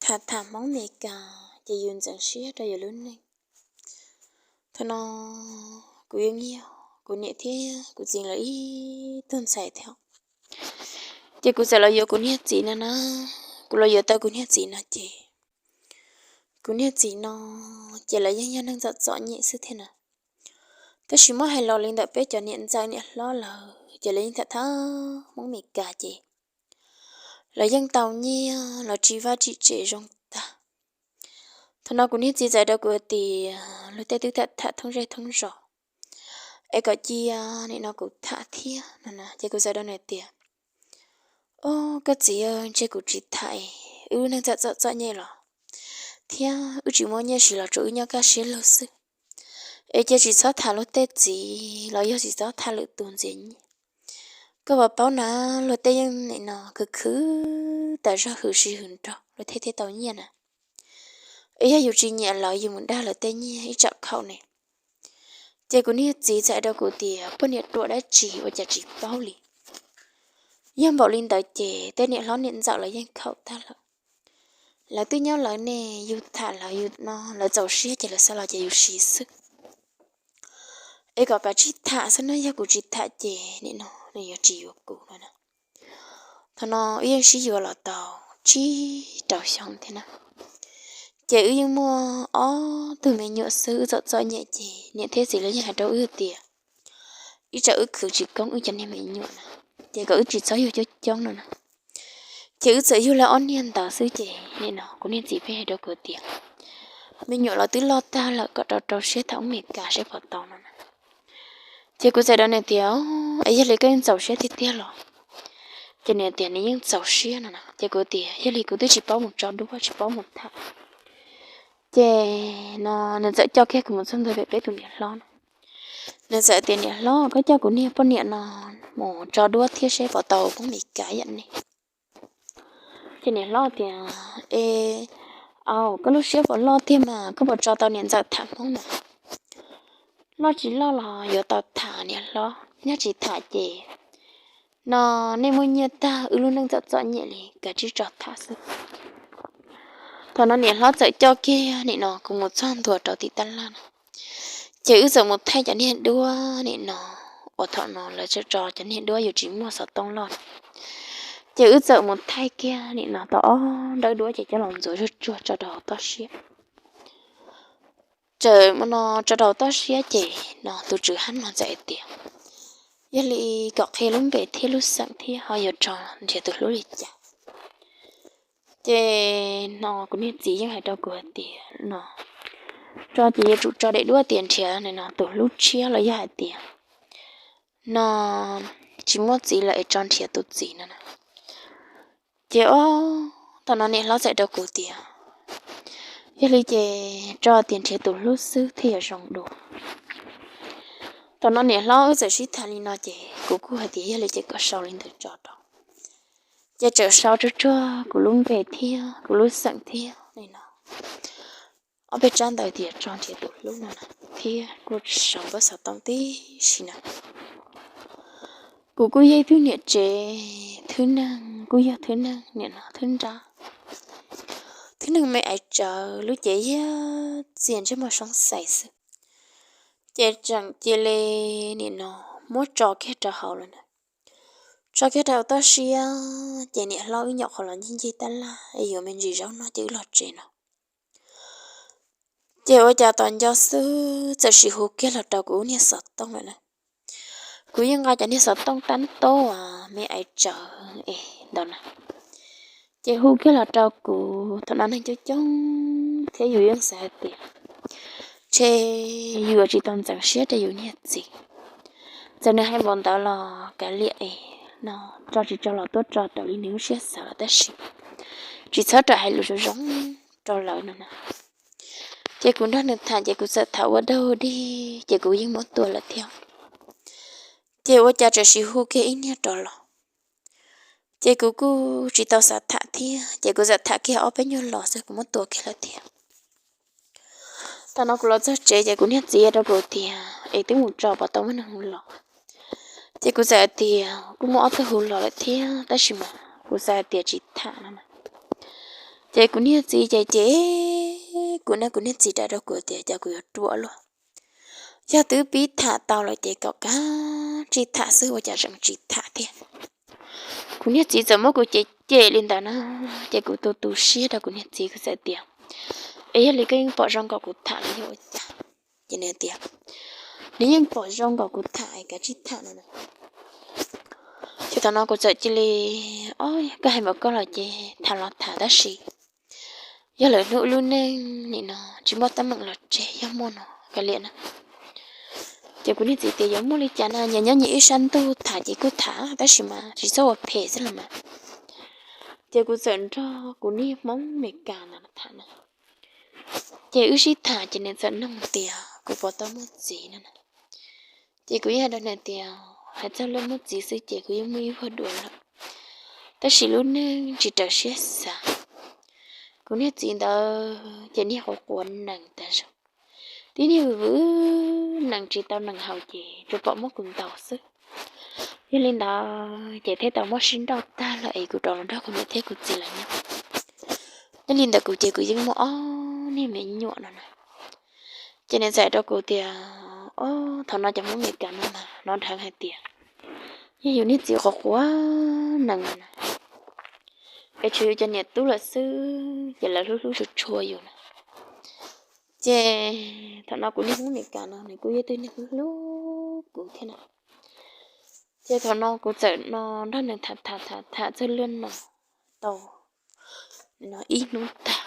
tham tham Hmoob Mes Kas ces yus ntxeev siab rau yus lub neej. Thaum no kuv yeej yog kuv niam thiab kuv txiv lawv ib tug ntxhais thiab. Ces kuv txawm los yuav kuv niag txiv no na, kuv los yuav tau kuv niag txiv no ces kuv niag txiv no ces lawv yeej yog neeg txom txom nyem xwb thiab na. Tab sis muab hais los li ntawm peb cov niam ntxawm niam hlob lawm ces lawv yeej tham tham Hmoob Mes Kas ces lawv yeej tau nyiaj los tsim vaj tsim tsev zoo tag. Thaum no kuv niag txiv txawm rau kuv tias luag tej twb tham tham thoob zej thoob zos, es kom cia nim no kuv tham thiab no na. Ces kuv txawm rau nws tias, o, koj txiv, ntshe kuv tsis tham, wb neej txom txom txom nyem los thiab wb tsis muaj nyiaj siv los tsuas wb nyob kaj siab lug xwb. Es cia tsis txhob tham luag tej txiv los yog tsis txhob tham lwm tus ntxias nyiaj. Koj puas paub na, luag tej yeej nim no khwv khwv tas zog hwm sij hwm nrog luag thiaj thiaj tau nyiaj na. Es yog yus tsis nyiam lawv yus mus dag lawv tej nyiaj ib tsam khaum ne. Ces kuv niag txiv txawm rau kuv tias poj niam ruam dab tsi ua cas tsis paub li. Yog npaum li ntawd ces tej niam hlob niam ntxawm lawv yeej khaum tag lawm. Lawv twb nyob lawv ne, yus tham lawv yus no lawv txaus siab ces lawv xa los ces yus siv xwb. Es kom kav tsij tham xwb na, yog kuv tsis tham ces nim no nws yuav tsis yuav kuv no na. Thaum no wb yeej sib yuav los tau tsib rau xyoo thiab na. Ces wb yeej muaj ob tug me nyuam xwb, wb txom txom nyem ces niam thiab txiv lawv yeej hais rau wb tias ib tsam wb khwv tsis koob wb cov niag me nyuam na, ces kom wb tsis txhob yug coob coob no na. Ces wb txawm yug lawv ob niag ntawd xwb ces nim no kuv niag txiv pheej hais rau kuv tias me nyuam los twb loj tag lawm kom rau rau siab tham Hmoob Mes Kas saib puas tau no na. Ces kuv txawm rau nws tias, es yog li koj yeej txaus siab tiag tiag los? Ces nws tias nws yeej txaus siab no na. Ces kuv tias yog li kuv twb tsis paub mus tso duab tsis paub mus tham. Ces no nws txawm coj kiag kuv mus txog ntua pem peb tus niam hlob no. Nws txawm tias niam hlob, koj coj kuv niag poj niam no mus tso duab thiab seb puas tau Hmoob Mes Kas yam ne. Ces niam hlob tias, es, au, koj lub siab puas loj tiag mas koj puas tso tau niam ntxawm tham Hmoob na? Loj tsis loj los yuav tau tham niam hlob, nyob tsis tham ces no nej muaj nyiaj tag wb lub neej txom txom nyem li, kav tsij tso tham xwb. Thaum no niam hlob txawm coj kiag nim no kuv mus txog ntua rau tim tab laj no. Ces wb txawm mus thaij cov niag duab nim no uas thaum no lawv tso cov niag duab yuav tsis muaj xov tooj loj no. Ces wb txawm mus thaij kiag nim no tau ob nrawb duab ces coj los ntxuav zuag tsuag tso rau hauv toj siab. Txawm no tso rau hauv toj siab ces no tus tswv hab no txawm hais tias yog li kom qhia lub npe thiab lub xeem thiab ho yuav tso nrhiav tus hlub li cas. Ces no kuv niag txiv yeej hais rau kuv hais tias no tso ces yuav tsum tso daim duab tias nrhiav no tus hlub tshiab los yog hais tias no tsis muaj txiv lawm es tso nrhiav tus txiv no na. Ces o, thaum no niam hlob txawm rau kuv tias yog li ces tso tias nrhiav tus hlub xwb thiaj yuav zoo dua. Thaum no niam hlob wb txawm sib tham li no ces kuv kuj hais tias yog li ces kom sau li ntawd tso rau. Ces txawm sau tsuag tsuag kuv lub npe thiab kuv lub xeem thiab li no ob peb tsab ntawv tias tso nrhiav tus hlub no na, thiab kuj sau npawb xov tooj tib si na. Kuv kuj yog ib tug niam tsev, thwb neeg kuj yog thwb neeg niam no thwb nrab, thwb neeg me aiv tsawv, lub cev yaj txias ntsej muag soob xais xwb. Ces tseem cia li nim no muab tso kiag rau hauv lawm na. Tso kiag rau hauv toj siab ces niam hlob wb nyuam qhuav los ncig ncig tab laj es yuav me ntsis zaub noj ces wb los tsev no. Ces ua cas tos nco xwb txawm sim hu kiag los rau kuv lub niag xov tooj lawm na. Kuv yeej nqa cov niag xov tooj tab tob me aiv tsawv es ntawd na. Ces hu kiag los rau kuv, thaum no neeg coob coob thiab yus yeej xav hais tias ntshe yus yuav tsis tau ntxeev siab rau yus niag txiv. Txawm nws hais npaum ntawd los kav liam es no tso tsis tso los tuaj tso raws li nws lub siab xav los tab sis tsis txhob rawm hais lus zoo zoo rau lawv no na. Ces kuv nrog nws tham ces kuv txawm tham ua dog dig ces kuv yeej muab tua lawm thiab. Ces ua cas txawm sim hu kiag ib niag rov los. Ces kuv kuj tsis tau xav tham thiab ces kuv txawm tham kiag ob peb nyuag los xwb kuv muab tua kiag lawm thiab. Thaum no kuv los txog tsev ces kuv niag txiv rau kuv tias es twb mus tso puas tau muaj neeg hu los. Ces kuv txawm hais tias kuj muaj ob tug hu los lawm thiab tab sis mas kuv xav hais tias tsis tham no na. Ces kuv niag txiv ces ces kuv nug kuv niag txiv rau kuv tias cas kuv yuav ruam luaj. Yog twb pib tham tau lawm ces kom kav tsij tham xwb ua cas tseem tsis tham thiab. Kuv niag txiv txawm muab kuv cem cem li ntawd na, ces kuv tu tu siab rau kuv niag txiv kuv txawm tias, es yog li koj yeej pom zoo nkaus kuv tham los yog ua cas? Ces nws tias, nws yeej pom zoo nkaus kuv tham es kav tsij tham no na. Ces thaum no kuv txawm cia li, o, koj hais npaum koj los ces tham los tham tab sis yog lawm hnub lub neej nim no tsis muaj teeb meem los tseg yog muaj no kav liam na. Ces kuv niag txiv tias yuav muaj li cas na, nyias nyob nyias ib sab ntug tham ces kuj tham tab sis mas tsis txhob ua phem xwb los mas. Ces kuv txawm nrog kuv niag Hmoob Meskas ntawd tham na. Ces wb sib tham ces nws txawm nug tias kuv puas tau muaj txiv no na. Ces kuv yeej hais rau nws tias hais txog lub muaj txiv xwb ces kuv yeej muaj ib vuag dua lawm, tab sis lub neej tsis raws siab xav. Kuv niag txiv ntawd ces niag quav quav nees tas zog, tib niag vwm vwm nees tsis tau nees haus ces tsuas pom muab kuv ntaus xwb. Yog li ntawd ces thiaj tau muab sib nrauj tag lawm es kuv rov los nrog kuv niam thiab kuv txiv lawv nyob. Nyob li ntawd kuv ces kuv yeej muaj ob niag me nyuam no na. Ces nws txawm rau kuv tias, o, thaum no cov Hmoob Meskas no mas hnov dheev hais tias yog yus niag txiv quav quav nees no na, es tshuav yus cov niam tub lawm xwb ces lawv hlub hlub tshua tshua yus na. Ces thaum no kuv niag Hmoob Meskas no nws kuj yog ib tug neeg hlub hlub kuv thiab na. Ces thaum no kuv txawm no nrog nws tham tham tham tham txog luaj no tau ib hnub tag.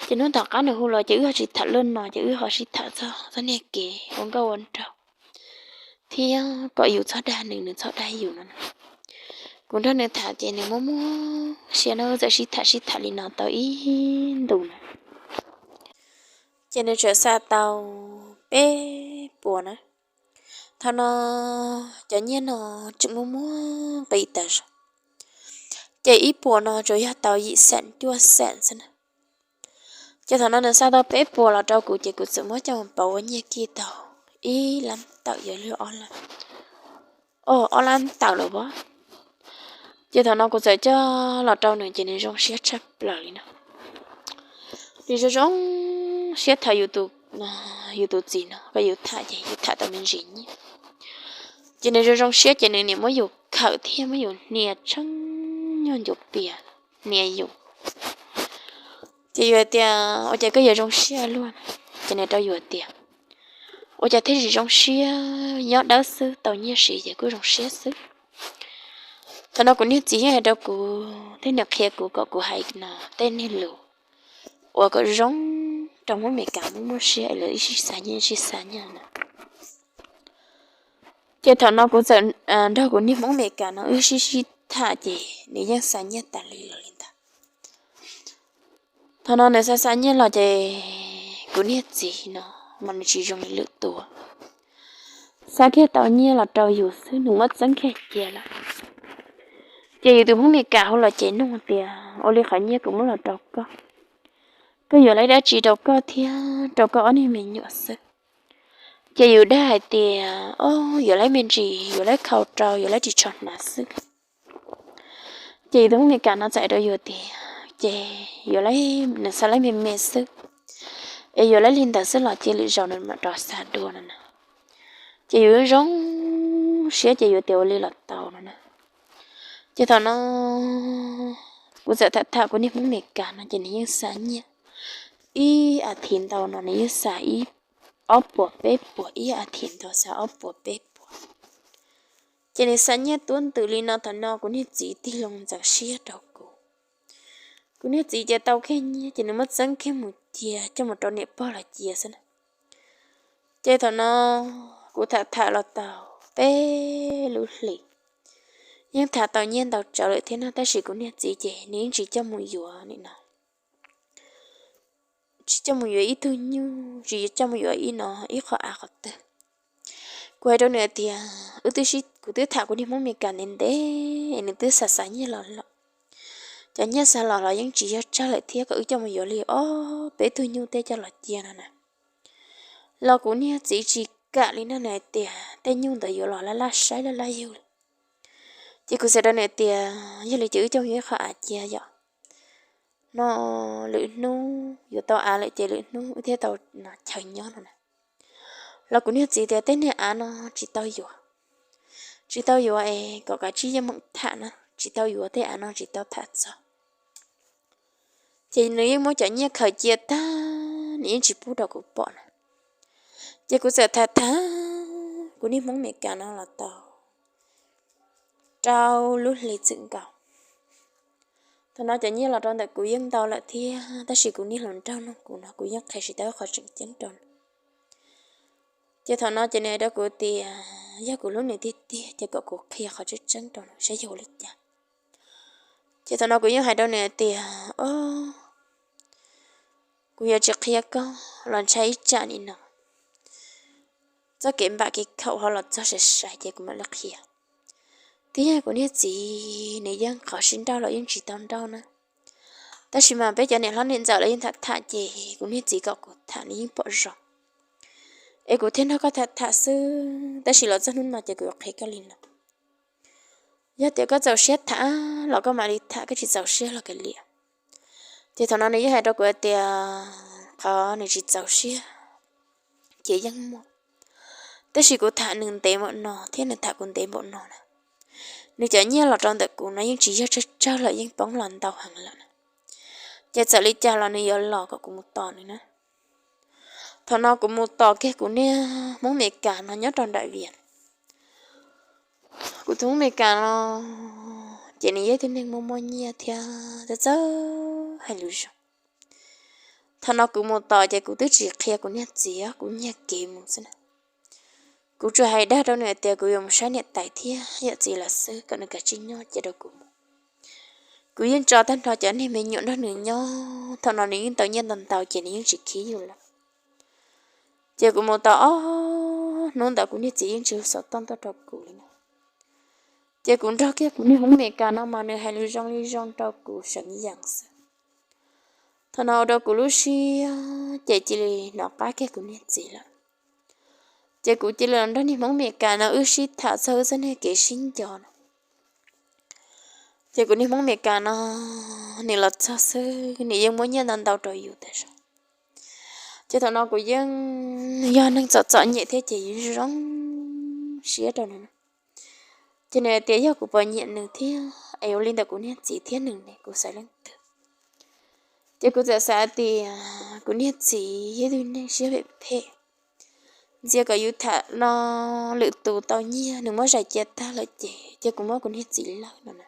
Ces hnub tom qab nws hu los ces wb ho tsis tham luaj no ces wb ho sib tham txog txoj niag kev ua nkauj ua nraug thiab kom yus txhob dag nws nws txhob dag yus no na. Kuv nrog nws tham ces nws muaj muaj siab no wb txawm sib tham sib tham li no tau ib ntus na. Ces nws tseem xa tau peb puas na. Thaum no cov nyiaj no tseem muaj muaj nqis tas zog, ces ib puas no tsuas yog tau yim xees cuaj xees xwb na. Ces thaum no nws xa tau peb puas los rau kuv ces kuv txawm muab coj mus pauv ua nyiaj kij tau ib lab tawm yuav luag ob lab, o, ob lab tawm lawm as. Ces thaum no kuv txawm coj los rau nws ces nws zoo siab tshaj plaws li no. Nws zoo zoo siab thaum yus tus txiv no kom yus tham ces yus tham tau me ntsis nyiaj. Ces nws zoo zoo siab ces nws niam muab yus khawm thiab muab yus hnia tshee nyuag ncuav pias hnia yus. Ces yus hais tias ua cas koj yuav zoo siab luaj? Ces nws rau yus tias ua cas thiaj tsis zoo siab, nyob dawb xwb tau nyiaj siv ces kuj zoo siab xwb. Thaum no kuv niag txiv yeej hais rau kuv thiab nws qhia kuv kom kuv hais no tej niag lus uas kom zoo rau Hmoob Meskas muaj muaj siab es lawv ib sij xa nyiaj ib sij xa nyiaj na. Ces thaum no kuv txawm nrog kuv niag Hmoob Meskas no wb sib sib tham ces nws yeej xa nyiaj tas li los li ntawd. Thaum no nws xa xa nyiaj los ces kuv niag txiv no mas nws tsis zoo li lwm tus, xa kiag tau nyiaj los rau yus xwb nws muab txeeb kiag cia lawm. Ces yus tus Hmoob Meskas hu los ces nug tias ua li qhov nyiaj kuv muab los rau koj, koj yuav lawv dab tsi rau koj thiab rau koj ob niag me nyuam xwb? Ces yus dag hais tias o, yuav lawv me ntsis, yuav lawv khau rau, yuav lawv ris tsho hnav xwb. Ces yus tus Hmoob Meskas no txawm rau yus tias ces yuav lawv, nws xa lawv me me xwb, es yuav lawv li ntawd xwb los cia lwm zaus nws mam rov xa dua no na. Ces yus zoo siab ces yus tias ua li los tau no na. Ces thaum no kuv txawm tham tham kuv niag Hmoob Meskas no ces nws yeej xa nyiaj ib as thiv ntau no nws yeej xa ib ob puas peb puas, ib as thiv ntau xa ob puas peb puas. Ces nws xa nyiaj tuab ntws li no thaum no kuv niag txiv tig loo ntxeev siab rau kuv. Kuv niag txiv ces tau kiag nyiaj ces nws muab txeeb kiag mus cia coj mus rau niam pog lawv cia xwb na. Ces thaum no kuv tham tham los tau peb lub hlis, yeej tham tau nyiaj ntau tsawv lawm thiab no tab sis kuv niag txiv ces nws yeej tsis coj mus yuav nim no, tsis coj mus yuav ib tug nyuj, tsis coj mus yuav ib no ib qho av qhov twg. Kuv hais rau nws hais tias wb twb, kuv twb tham kuv niag Hmoob Meskas ntev ntev es nws twb xa xa nyiaj los lawm, cov nyiaj xa los los yeej tsis yog tsawg lawm thiab kom wb coj mus yuav li ob peb tug nyuj tej coj los cia no na. Los kuv niag txiv tsis kam li no, nws hais tias tej nyuj ntawd yuav los laj laj saib laj laj yug li. Ces kuv txawm rau nws tias yog li ces wb coj mus yuav ib qho av cia yom. no lwm hnub yuav tau av lawm ces lwm hnub wb thiaj tau chaw nyob no na. Los kuv niag txiv tias tej niag av no tsis tau yuav, tsis tau yuav es kom kav tsij yeej meem tham na, tsis tau yuav tej av no tsis tau tham txog. Ces nws yeej muab cov nyiaj khaws cia tag, nws yeej tsis pub rau kuv pom na. Ces kuv txawm tham tham kuv niag Hmoob Amelikas no los tau rau lub hli txwm nkaus. Thaum no cov nyiaj los rau ntawm kuv yeej ntau lawm thiab, tab sis kuv niag hluas nraug nug kuv no kuv yeej qhia tsis tau qhov tseem ceeb rau nws. Ces thaum no ces nws hais rau kuv tias yog kuv hlub nws tiag tiag ces kom kuv qhia qhov tseeb tseeb rau nws saib yog ua li cas. Ces thaum no kuv yeej hais rau nws hais tias, o, kuv yuav tsis qhia koj los ntshai ib tsam nim no txoj kev npam kev khaum ho los txog sai sai ces kuv mam li qhia. Thiab kuv niag txiv nws yeej qhov sib nrauj los yeej tsis tau nrauj na, tab sis mas peb cov niam hlob niam ntxawm los yeej tham tham ces kuv niag txiv kom kuv tham nws yeej pom zoo, es kuv thiaj nrog koj tham tham xwb, tab sis los txog hnub no ces kuv yuav qhia koj li no. Yog tias koj txaus siab tham los koj mam li tham, koj tsis txaus siab los kav liam. Ces thaum no nws yeej hais rau kuv hais tias qhov nws tsis txaus siab ces yeej muaj, tab sis kuv tham nws ntev npaum no thiab nws tham kuv ntev npaum no na, nws cov nyiaj los rau ntawm kuv no yeej tsis yog tsawg tsawg lawm, yeej poob los ntau heev lawm na. Ces txawm li cas los nws yuav los kom kuv mus tos nws na. Thaum no kuv mus tos kiag kuv niag Hmoob Amelikas no nyob rau nram Vias. Kuv tus Hmoob Amelikas no ces nws yog ib tug neeg muaj muaj nyiaj thiab txawj txawj hais lus zoo. Thaum no kuv mus tos ces kuv twb tsis qhia kuv niag txiv, kuv nyiag kev mus xwb na. Kuv tsuas hais dag rau nws hais tias kuv yuav mus saib niam tais thiab yawm txiv lawv xwb, kom nws kav tsij nyob cia rau kuv mus. Kuv yeej tso tag nrho cov niag me nyuam nrog nws nyob, thaum no nws yeej tau nyiaj ntau ntau ces nws yeej tsis khib yus lawm. Ces kuv mus tau ob hnub ntawd kuv niag txiv yeej tsis hu xov tooj tuaj rau kuv li na. Ces kuv nrog kiag kuv niag Hmoob Amelikas no mas nws hais lus zoo li zoo rau kuv seev yees xwb. Thaum no ua rau kuv lub siab ces cia li hnov qab kiag kuv niag txiv lawm. Ces kuv cia li los nrog niag Hmoob Amelikas no wb sib tham txog wb txoj niag kev sib nco no. Ces kuv niag Hmoob Amelikas no nws los txog xwb nws yeej muab nyiaj ntau ntau rau yus tas zog. Ces thaum no kuv yeej yog neeg txom txom nyem thiab ces yeej zoo siab rau nws. Ces nws hais tias yog kuv puas nyiam nws thiab es ua li ntawm kuv niag txiv thiab nws ne kuv xaiv leej twg. Ces kuv txawm xav tias kuv niag txiv yog ib tug neeg siab phem phem, ntxias kom yus tham no lwm tus tau nyiaj nws muab zais cia tag lawm ces cia kuv muab kuv niag txiv lawm no na.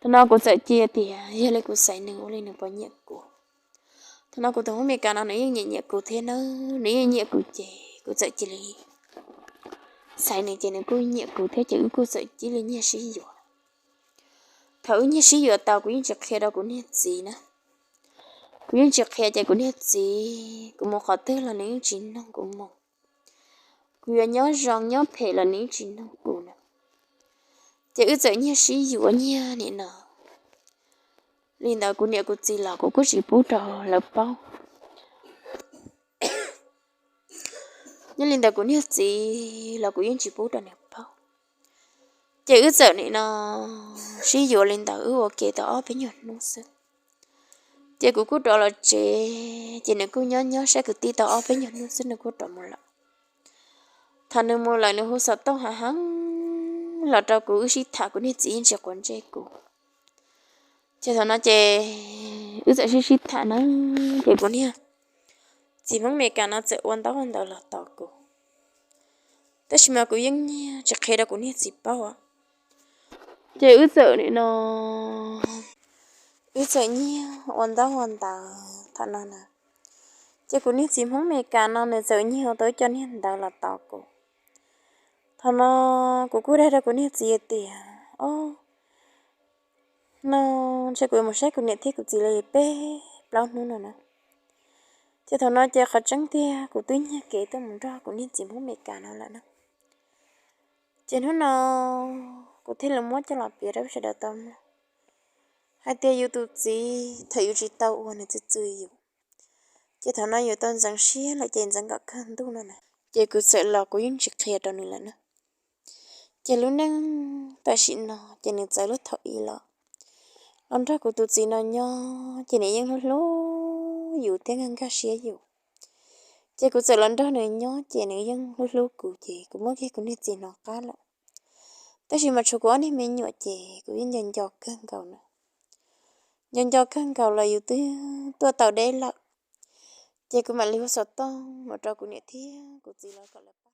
Thaum no kuv txawm cia tias yog li kuv xaiv nws ua li nws puas nyiam kuv. Thaum no kuv tus Hmoob Amelikas no nws yeej nyiam nyiam kuv thiab na, nws yeej nyiam kuv ces kuv txawm cia li xaiv nws ces nws kuj nyiam kuv thiab ces wb kuj txawm cia li nyiag sib yuav. Thaum wb nyiag sib yuav tau kuv yeej tsis qhia rau kuv niag txiv na. Kuv yeej tsis qhia ces kuv niag txiv kuv mus qhov twg los nws yeej tsis nrog kuv mus. Kuv yuav nyob zoo nyob phem los nws yeej tsis nrog kuv na. Ces wb txawm nyiag sib yuav nyiag nim no. Li ntawd kuv niam kuv txiv los kuv kuj tsis pub rau lawv paub. Nyob li ntawd kuv niag txiv los kuv yeej tsis pub rau nws paub. Ces wb txawm nim no sib yuav li ntawd wb ua ke tau ob peb nyuag hnub xwb. Ces kuv kuj rov los tsev ces nws kuj nyob nyob saib kwv tij tau ob peb nyuag hnub xwb nws kuj rov mus lawm. Thaum nws mus lawm nws hu xov tooj heev heev los rau kuv wb sib tham kuv niag txiv yeej tsis quav ntsej kuv. Ces thaum no ces wb txawm sib sib tham na, ces kuv niag txiv Hmoob Amelikas no txawm ua ntaub ua ntawv los tos kuv. Tab sis mas kuv yeej nyiag tsis qhia rau kuv niag txiv paub. Ces wb txawm nim no, wb txawm nyiag ua ntaub ua ntawv thaum no na. Ces kuv niag txiv Hmoob Amelikas no nws txawm nyiag tau ib co niag ntawv los tos kuv. Thaum no kuv kuj dag rau kuv niag txiv tias, o, no ntshe kuv yuav mus saib kuv niam thiab kuv txiv li peb plaub hnub no na. Ces thaum no ces qhov tseeb tiag kuv twb nyiag kev tuaj mus nrog kuv niag txiv Hmoob Amelikas no lawm na. Ces hnub no kuv thiaj li muab coj los piav rau peb sawv daws tau mloog hais tias yus tus txiv thaum yus tsis tau ua nws txwv txwv yus, ces thaum no yus tau ntxeev siab lawm ces ntxeev kom kawg ntuj no na. Ces kuv txawm los kuv yeej tsis qhia rau nws lawm na. Ces lub neej tam sim no ces nws txawv lub thaum i los, los nrog kuv tus txiv no nyob ces nws yeej hlub hlub yus thiab nkag nkag siab yus. Ces kuv txawm los nrog nws nyob ces nws yeej hlub hlub kuv, ces kuv muab kiag kuv niag txiv hnov qab lawm. Tab sis mas tshuav kuv ob niag me nyuam ces kuv yeej nco nco kawg nkaus na. Nco nco kawg nkaus los yus twb tuaj tau deb lawm, ces kuv mam li hu xov tooj mus rau kuv niam thiab kuv txiv lawv kom lawv